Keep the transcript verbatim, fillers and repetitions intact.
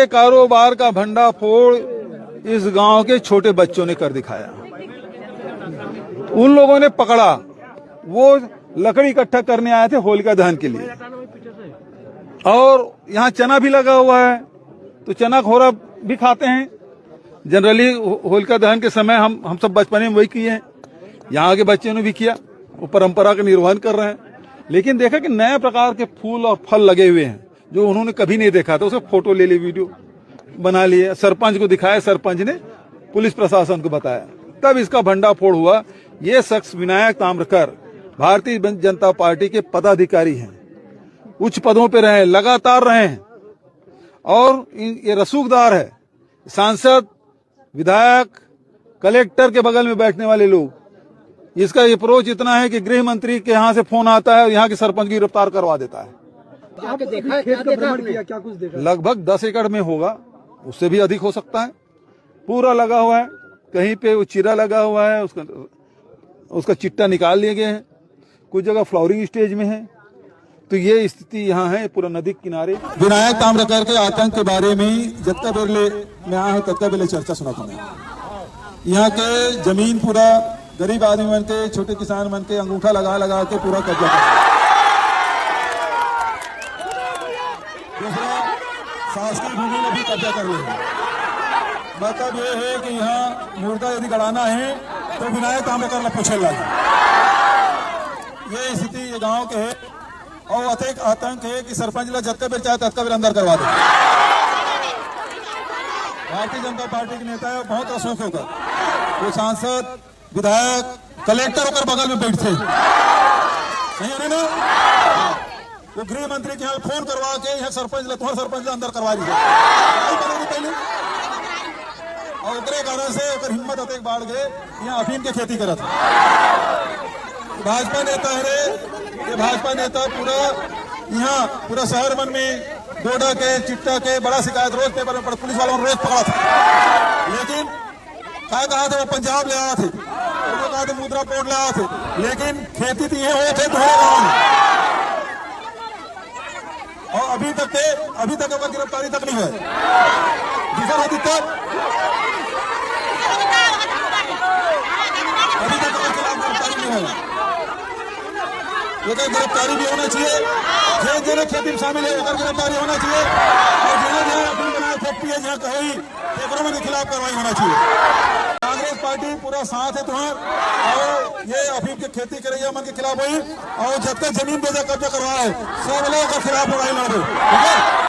ये कारोबार का भंडाफोड़ इस गांव के छोटे बच्चों ने कर दिखाया। उन लोगों ने पकड़ा, वो लकड़ी इकट्ठा करने आए थे होलिका दहन के लिए, और यहाँ चना भी लगा हुआ है, तो चना खोरा भी खाते हैं। जनरली होलिका दहन के समय हम हम सब बचपने में वही किए हैं, यहाँ के बच्चों ने भी किया, वो परंपरा का निर्वहन कर रहे हैं। लेकिन देखा कि नए प्रकार के फूल और फल लगे हुए हैं जो उन्होंने कभी नहीं देखा था, उसे फोटो ले लिए, वीडियो बना लिए, सरपंच को दिखाया, सरपंच ने पुलिस प्रशासन को बताया, तब इसका भंडाफोड़ हुआ। ये शख्स विनायक ताम्रकर भारतीय जनता पार्टी के पदाधिकारी हैं, उच्च पदों पर रहे, लगातार रहे हैं, और इन- ये रसूखदार है, सांसद, विधायक, कलेक्टर के बगल में बैठने वाले लोग, इसका अप्रोच इतना है कि गृह मंत्री के यहाँ से फोन आता है और यहाँ के सरपंच को गिरफ्तार करवा देता है। क्या क्या देखा है, क्या देखा आपने? लगभग दस एकड़ में होगा, उससे भी अधिक हो सकता है। पूरा लगा हुआ है, कहीं पे वो चीरा लगा हुआ है, उसका उसका चिट्टा निकाल लिए गए हैं, कुछ जगह फ्लावरिंग स्टेज में है। तो ये स्थिति यहाँ है पूरा नदी किनारे। विनायक ताम्रकर के आतंक के बारे में जतका बेर ले मैं आया हूँ, ततका बेर ले चर्चा सुना था मैं। यहाँ के जमीन पूरा गरीब आदमी मन के, छोटे किसान मन के अंगूठा लगा लगा के पूरा कब्जा कर, दूसरा शासकीय भूमि में भी कब्जा कर ले। मतलब ये है कि यहाँ मुर्दा यदि गड़ाना है तो विनायक ताम्रकर ला पूछे लागे। ये स्थिति ये गांव के है। और अतेक आतंक है कि सरपंच ला जतका बेर चाहे ततका बेर अंदर करवा दे। भारतीय जनता पार्टी के नेता है, बहुत असुख होकर वो सांसद, विधायक, कलेक्टर होकर बगल में बैठते हैं। सही है ना? वो गृह मंत्री के यहाँ फोन करवा के यहाँ सरपंच ला, तुम्हारा सरपंच ला अंदर करवा दीजिए। पहले और ओकरे कारण से ओकर हिम्मत अतेक बाढ़ गए, यहाँ अफीम के खेती करत है। भाजपा नेता है रे, ये भाजपा नेता पूरा यहाँ पूरा शहर मन में डोडा के, चिट्टा के बड़ा शिकायत रोज पेपर में पढ़, पुलिस वालों रोज पकड़ा था। लेकिन काय कहा थे वो पंजाब ले आया थे, वो कहा थे मुद्रा पोर्ट ले आया थे, लेकिन खेती तो ये हो थे तुम्हारे गाँव में। और अभी तक के अभी तक ओकर गिरफ्तारी तक नहीं है। दूसरा है दिक्कत, अभी तक ओकर खिलाफ गिरफ्तारी नहीं है। लेकिन गिरफ्तारी भी होना चाहिए, जे जेने खेती में शामिल है ओकर गिरफ्तारी होना चाहिए। और जेने जेने अपनी बनाए फैक्ट्री है जहाँ कहीं एकरो मन के खिलाफ कार्रवाई होना चाहिए। कांग्रेस पार्टी पूरा साथ है तुम्हार, और ये अफीम के खेती करैया मन के खिलाफ होई, और जब तक जमीन बेचा कब्जा करवा है सब लोग के खिलाफ लड़ाई लड़बे, ठीक है?